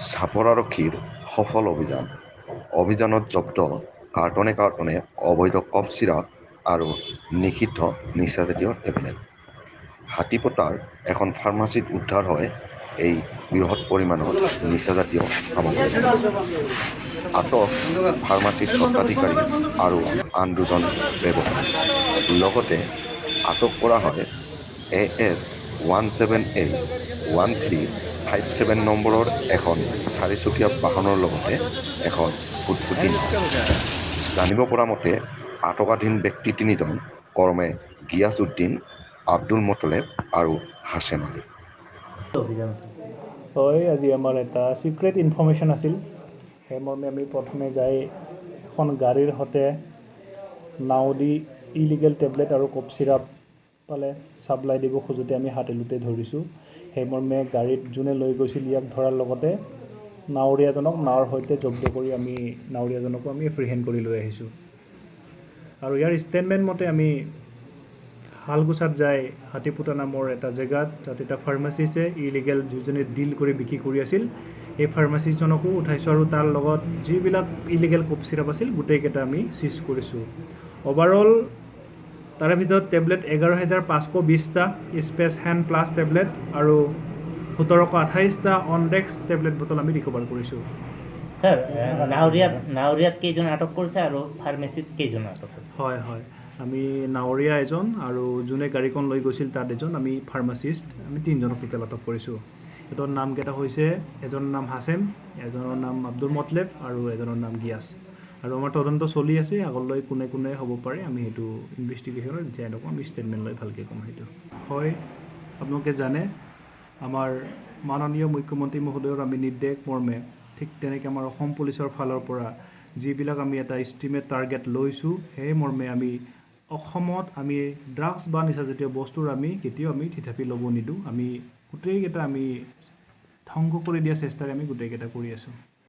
চাপৰ আৰক্ষীৰ সফল অভিযান। অভিযানত জব্দ কাৰ্টনে কাৰ্টনে অবৈধ কফ চিৰাপ আৰু নিষিদ্ধ নিচাজাতীয় টেবলেট। হাতীপতাৰ এখন ফাৰ্মাচীত উদ্ধাৰ হয় এই বৃহৎ পৰিমাণৰ নিচাজাতীয় সামগ্ৰী। আটক ফাৰ্মাচীৰ স্বত্বাধিকাৰী আৰু আন দুজন ব্যৱসায়ী। লগতে আটক কৰা হয় AS 17 H 1357 নম্বৰৰ এখন চাৰিচকীয়া বাহনৰ লগতে এখন ফুটফুটি নাও। জানিব পৰা মতে, আটকাধীন ব্যক্তি তিনিজন ক্ৰমে গিয়াছ উদ্দিন, আব্দুল মতলেব আৰু হাছেম আলী। অভিযান। হয়, আজি আমাৰ এটা চিক্ৰেট ইনফৰ্মেশ্যন আছিল। সেই মৰ্মে আমি প্ৰথমে যাই এখন গাড়ীৰ সৈতে নাও দি ইলিগেল টেবলেট আৰু কফ চিৰাপ পালে ছাপ্লাই দিব খোজোঁতে আমি হাতে লোতে ধৰিছোঁ। সেই মৰ্মে গাড়ীত যোনে লৈ গৈছিল ইয়াক ধৰাৰ লগতে নাৱৰীয়াজনক নাৱৰ সৈতে জব্দ কৰি আমি নাৱৰীয়াজনকো আমি এপ্ৰিহেণ্ড কৰি লৈ আহিছোঁ। আৰু ইয়াৰ ষ্টেটমেণ্ট মতে আমি শালগোছাত যাই হাতীপোতা নামৰ এটা জেগাত, তাত এটা ফাৰ্মাচী আছে, ইলিগেল যিজনে ডিল কৰি বিক্ৰী কৰি আছিল, এই ফাৰ্মাচিষ্টজনকো উঠাইছোঁ আৰু তাৰ লগত যিবিলাক ইলিগেল কফ চিৰাপ আছিল গোটেইকেইটা আমি চিজ কৰিছোঁ। অভাৰঅল তাৰে ভিতৰত টেবলেট 11,520টা স্পেচ হেণ্ড প্লাছ টেবলেট আৰু 1728টা অন ডেস্ক টেবলেট বটল আমি ৰিকভাৰ কৰিছোঁ। স্যাৰ, নাৱৰীয়াত কেইজন আটক কৰিছে আৰু ফাৰ্মাচীত কেইজন আটক কৰিছে? হয়, আমি নাৱৰীয়া এজন আৰু যোনে গাড়ীখন লৈ গৈছিল তাত এজন, আমি ফাৰ্মাচিষ্ট, আমি তিনিজনক টোটেল আটক কৰিছোঁ। সিহঁতৰ নামকেইটা হৈছে এজনৰ নাম হাছেম, এজনৰ নাম আব্দুল মতলেব আৰু এজনৰ নাম গিয়াছ। আৰু আমাৰ তদন্ত চলি আছে, আগলৈ কোনে কোনে হ'ব পাৰে আমি সেইটো ইনভেষ্টিগেশ্যনত যেতিয়া নকওঁ, আমি ষ্টেটমেণ্ট লৈ ভালকৈ ক'ম সেইটো। হয়, আপোনালোকে জানে, আমাৰ মাননীয় মুখ্যমন্ত্ৰী মহোদয়ৰ আমি নিৰ্দেশ মৰ্মে ঠিক তেনেকৈ আমাৰ অসম পুলিচৰ ফালৰ পৰা যিবিলাক আমি এটা ইষ্টিমেট টাৰ্গেট লৈছোঁ, সেই মৰ্মে আমি অসমত আমি ড্ৰাগছ বা নিচাজাতীয় বস্তুৰ আমি কেতিয়াও আমি থিতাপি ল'ব নিদিওঁ। আমি গোটেইকেইটা আমি ধ্বংস কৰি দিয়াৰ চেষ্টাৰে আমি গোটেইকেইটা কৰি আছোঁ।